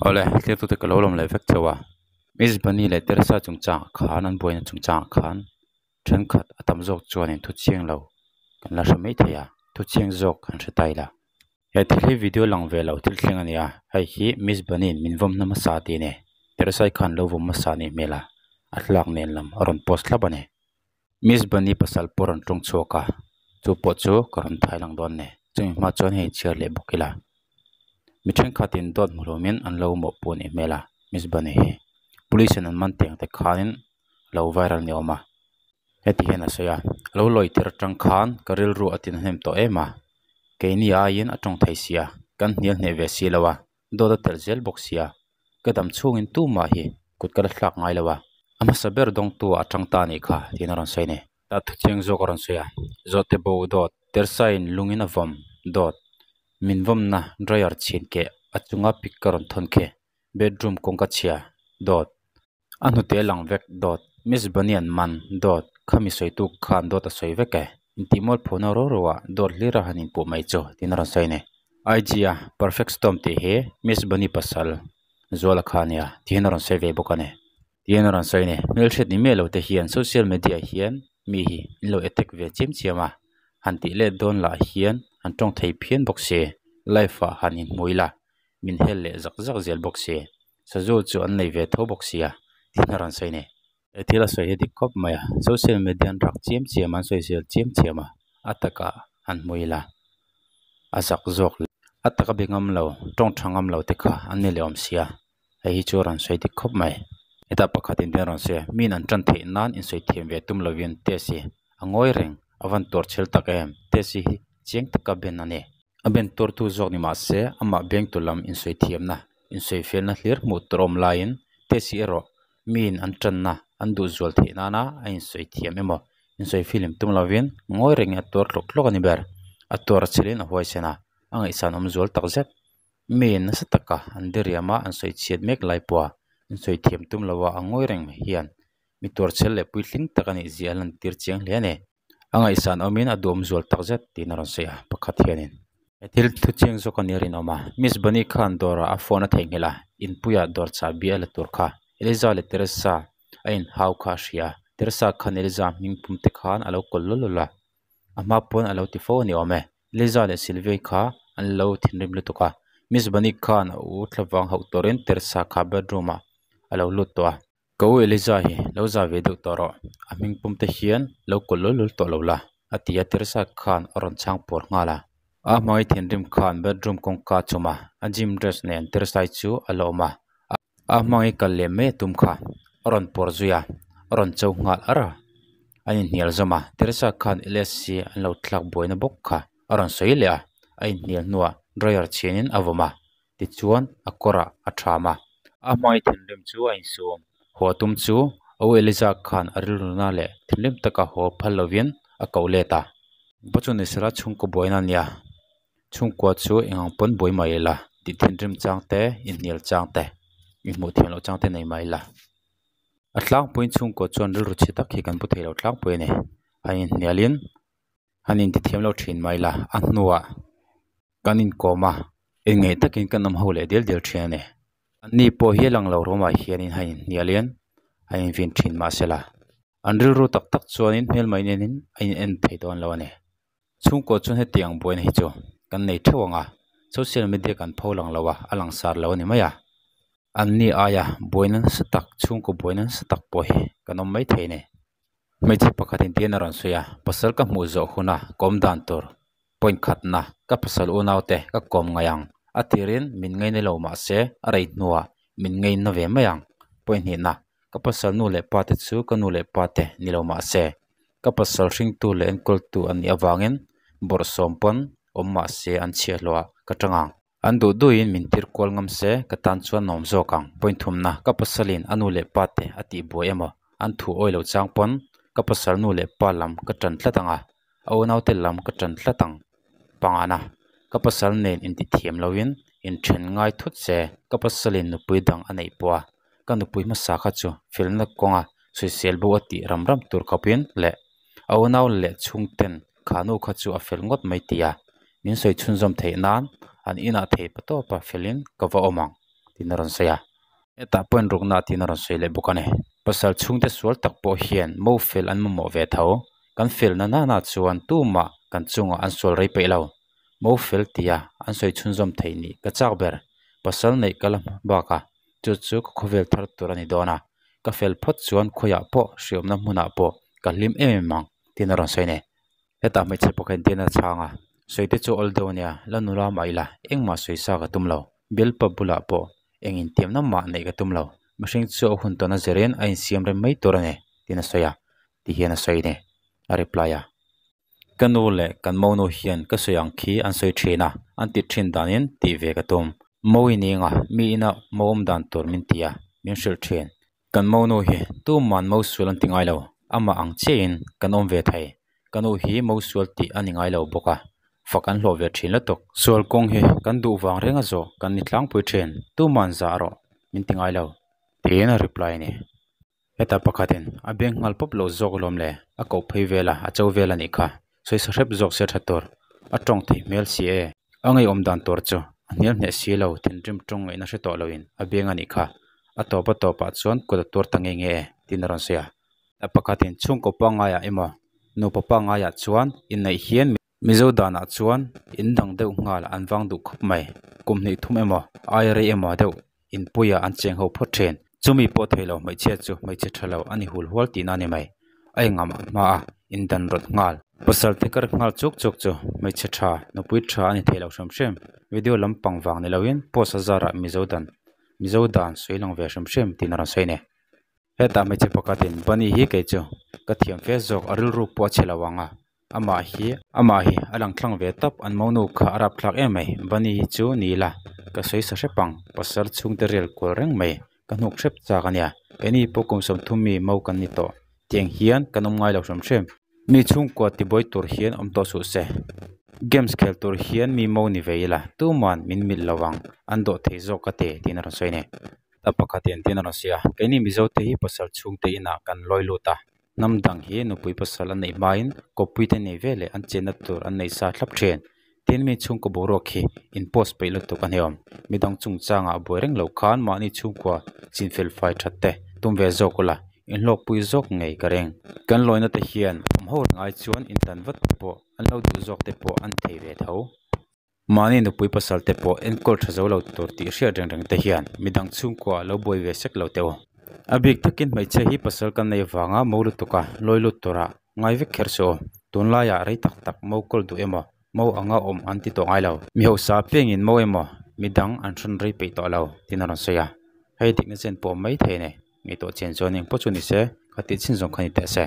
Awle, thlir tute ka lo lawm leh vek chauh a. Miss Bunny leh Teresa chungchangah khan an buaina chungchangah khan thenkhat a tam zawk chuanin thu chiang lo kan la hre mai thei a, thu chiang zawk han hre ta ila. He thil hi video lang ve lo thil thleng a ni a, hei hi Miss Bunny in min vawm na hmasa tih a ni. Teresa-i khan lo vawm hmasa anih hmel a, a thlalak nen lam a rawn post thlap a ni. Miss Bunny pasal pawh a rawn tawng chhuak a, chu pawh chu ka rawn thai lang dawn a ni. Chumi hma chuan hei chhiar leh bawk ila. Mi thenkhatin dawt hmu hlawmin an lo mawhpawh anih hmel a Miss Bunny hi. Police in an man tih ang te khanin a lo viral ni awm a. Heti hian a sawi a, a lo lawi tir atang khan ka rilru a tin hnem tawh em a, keini aiin a tawng thei sia, kan hnial hneh ve si lo a, dawt a telh zel bawk sia, ka dam chhungin tumah hi kut ka la thlak ngai lo a, a hmasa ber dawngtu ah a tang ta anih kha tiin a rawn sawi a ni. Ta thu chiang zawk a rawn sawi a, zawhte bo dawt, tersain lungin a vawm dawt, min vawmna dryer chhin keh a chunga pic ka rawn thawn khi, bedroom kawngka chhia dawt. A hnute lang vek dawt, Miss Bunny an man dawt, khami sawitu khan dawt a sawi vek e, intih mual phona ro ro ah dawt hlir a han inpuh mai chu tiin a rawn sawi a ni. IG a Perfect Storm tih hi Miss Bunny pasal Zuala kha a nia tiin a rawn sawi ve bawk a ni. Tiin a rawn sawi a ni. Hmelhriat ni miah lo te hian social media hian mi hi an lo attack ve chiam chiam a, han tih let dawn lah hian an tawng thei phian bawk si, live ah han inhmu ila min hel leh zak zak zel bawk si. Sazu chu an nei ve tho bawk sia tih a rawn sawi a ni. He thil a sawi hi dik khawp mai a, social media an rak chiam chiam a, an sawi zel chiam chiam a, a takah han hmu ila a zak zawk a taka be ngam lo tawng tha ngam lo te kha an ni leh awm sia hei hi chu a rawn sawi dik khawp mai. Hetah pakhat in te a rawn sawi a, mi in an tan theih nan insawi thiam ve tum lovin test hi a ngawi reng a van tuar chhel tak em test hi chiang taka ben a ni. A ben tuartu zawk ni mah se amah bengtu lam insawi thiamna insawifiahna hlir hmuh tur awm laiin test hi erawh miin an tanna an duh zual theih nana a insawi thiam emaw insawi film tum lovin ngawi rengin a tuar tlawk tlawk a ni ber. A tuar chhelin a huaisen a, a ngaihsan awm zual tak zet. Miin nasa taka an diriam a an sawi chhiat mek lai pawha insawi thiam tum lova a ngawi reng hian mi tuar chhel leh puitling tak a nih zia a lantir chiang hle a ni. A ngaihsan awmin a duhawm zual tak zet tiin a rawn sawi a, pakhat hianin he thil thu chiang zawk a nia rinawm a, Miss Bunny khan dawrah a phone a theihnghilh a, inpuiah dawr chahbi a la tur kha Eliza leh Teresa a inhau kha a hria a, Teresa khan Eliza hming pum te khan a lo kawl lul lul a, a hma pawn a lo ti fo a ni awm e, Eliza leh Sylvia kha an lo thinrim lutuk a, Miss Bunny khan a u thlavang hauh turin Teresa kha bedroom ah a lo lut tawh a. Ka u Eliza hi lo za ve deuh tawh rawh, a hming pum te hian lo kawlh lul lul tawh lo la, a ti a Teresa khan a rawn chhang puar nghal a. A hmangaih thinrim khan bedroom kawngka a chum a, a gym dress nen Teresa-i chu a la awm a, a hmangaih kal leh mai a tum kha a rawn puar zui a, a rawn cho nghal ar a, an inhnial zawm a, Teresa khan LSC an lo thlak buaina bawk kha a rawn sawi leh a, a inhnial hnuah dryer chhianin a vawm a, Tichuan a kawrah a ṭham a. A hmai thinrim chu a insum. Haw tum chu a u Eliza khan a rilruna leh thinrim taka haw phal lovin a koh let a. Ba chu ni sela chhungkaw buaina a nia. Chhungkua chu eng ang pawn buai mai ila tih thinrim chang te, inhnial chang te, inhmuh thiam loh chang te nei mai ila. A tlangpuiin chhungkua chuan rilru chhe tak hi kan pu thei lo tlangpui a ni. Han inhnialin han intithiam lo thin mai ila a hnuah. Kan inkawm a, inngeih takin kan awm ho leh dial dial thin a ni. Anni pawh hi a lang lo ruamah hianin han inhnialin an invin thin mahsela an rilru tak tak chuanin hmelma inenin a in en thei dawn lo a ni. Chhungkaw chuan hetiang buaina hi chu kan nei theuh ang a, social media kan pho lang lo a, a langsar lo a ni mai a. Anni aia buaina nasa tak, chhungkaw buaina nasa tak pawh hi kan awm mai thei a ni. Hmeichhe pakhatin tiin a rawn sawi a, pasal ka hmuh zawh huna ka awm dan tur point khatna ka pasal unaute ka kawm ngaih ang a tirin min ngaina lo mahse a rei hnuah min ngaina ve mai ang point hnihna ka pasal nu leh pa te chu ka nu leh pa te ni lo mahse ka pasal hringtu leh enkawltu an nih avangin bawrhsawm pawn awm mahse an chhiahhlawh ah ka tang ang. An duh duhin min tir kual ngam se ka tan chuan nuam zawk ang. Point thumna, ka pasalin a nu leh pa te a tih buai emaw an thu awi lo chang pawn ka pasal nu leh pa lam ka tan tlat ang a, a unaute lam ka tan tlat ang. Pangana, ka pasal nen inti thiam loin inthen ngai thut se ka pasalin nupui dang a neih pawh a, ka nupui hmasa kha chu felna kawnga sawisel bo a tih ram ram tur khawpin leh a unau leh chhungten kha nu kha chu a fel ngawt mai ti a, min sawi chhunzawm theih nan an inah thei pa tawpa felin ka va awm ang. Tiin a rawn sawi a. Hetah point rukna tiin a rawn sawi leh bawk a ni. Pasal chhungte sual tak pawh hian mo fel an mamawh ve tho. Kan fel na nana chuan tumah kan chungah an sual rei peih lo. Mo fel tia an sawi chhunzawm theih nih ka chak ber. Pasal neih ka la hma bak a, chu chu ka khawvel thar tur a ni dawn a. Ka fel phawt chuan khawiah pawh hriawmna hmunah pawh ka hlim em em ang tiin a rawn sawi a ni. Hetah hmeichhe pakhat in tiin a chhang a, sawi te chu awl deuh a nia, la nula mah ila engmah sawi sa ka tum lo, bialpa bulah pawh eng intiamna mah neih ka tum lo, mihring chu a hun tawn a zirin a insiam rem mai tur a ni tiin a sawi a, ti hian a sawi a ni a reply a. Ka nu leh kan monu hian ka sawi ang khi an sawi thin a, an ti thin danin tih ve ka tum. Mo i ning a, mi ina mo awm dan tur min ti a, min hrilh thin. Kan monu hi tuman mo sual an ti ngai lo, amah ang chiahin kan awm ve thei. Ka nu hi mo sual tih a ni ngai lo bawk a, fak an hlawh ve thin lutuk. Sual kawng hi kan duh vang reng a zawh kan ni tlangpui thin, tuman zah rawh min ti ngai lo, tiin a reply a ni. Heta pakhatin a beng nghal pawp lo zawk alawm le, a koh phei vel a, a cho vel a nih kha. Sawisa hrep zawk se tha tur, a tawng theih hmel si e. A ngeiawm dan tur chu a hnial hneh si lo, thinrim tawng ngaihna hre tawh loin a beng a nih kha. A tawp a tawpah chuan kut a tuar ta nge nge e, tiin a rawn sawi a. A pakhatin chhungkaw pangaiah emaw nupa pangaiah chuan inneih hian Mizo danah chuan in dang deuh nghal an vang duh khawp mai. Kum hnih thum emaw, aia rei emaw deuh inpuia an cheng ho phawt thin. Chumi pawh thei lo hmeichhia chu hmeichhe tha lo a ni hul hual tihna a ni mai. A engah mah hma a indan rawt nghal. Pasal te kar nghal chuk chuk chu hmeichhe tha, nupui tha a ni thei lo hrim hrim. Video lampang vang ni loin post a zarah Mizo dan Mizo dan sawi lang ve hrim hrim tiin a rawn sawi a ni. Hetah hmeichhe pakhatin Bunny hi kei chu ka thiam fe zawk a rilru pawh a chhe lo ang a. Amah hi amah hi a lang thlang ve tawp an monu kha a rap thlak em mai bunny hi chu ni ila ka sawi sa hrep ang pasal chhungte rel kual reng mai ka hnuk hrep chak ania keini pawh kum sawmthum mi mo kan ni tawh tiang hian kan awm ngai lo hrim hrim mi chhungkua tibuai tur hian awm tawh suh se games khel tur hian mi mo ni ve ila tuman min milh lo ang an dawh thei zawk ka ti tiin a rawn sawi a ni a pakhat hian tiin a rawn sawi a keini mizo te hi pasal chhungte inah kan lawi lut a. Hnam dang hi nupui pasal an neih hmain kawppui te nei veleh an chenna tur an nei sa thlap thin. Tin mi chhungkaw boruak hi in post peih lutuk a hneawm. Midang chungchangah buai reng lo khan mahni chhungkua chin fel fai that te tum ve zawk ula inhlawkpui zawk ngei ka ring. Kan lawina te hian awm ho reng ai chuan indan vat te pawh an lo duh zawk te pawh an thei ve tho. Mahni nupui pasal te pawh enkawl tha zo lo tur tih hriat reng reng te hian midang chhungkua lo buai ve sek lo teh u. A bik takin hmeichhia hi pasal kan nei vanga mo lutuk a, lawi lut tura ngai vek kher suh u. Tunlaiah rei tak tak mo kawl duh emaw, mo anga awm an ti tawh ngai lo. Mi hausa piangin mo emaw midang an hrawn rei peih tawh lo tiin a rawn sawi a. Hei dikna chen pawh mai thei a ni. Ngaihtuah chian chuan engpawh chu ni se, kha tih chin zawng kha ni teh se.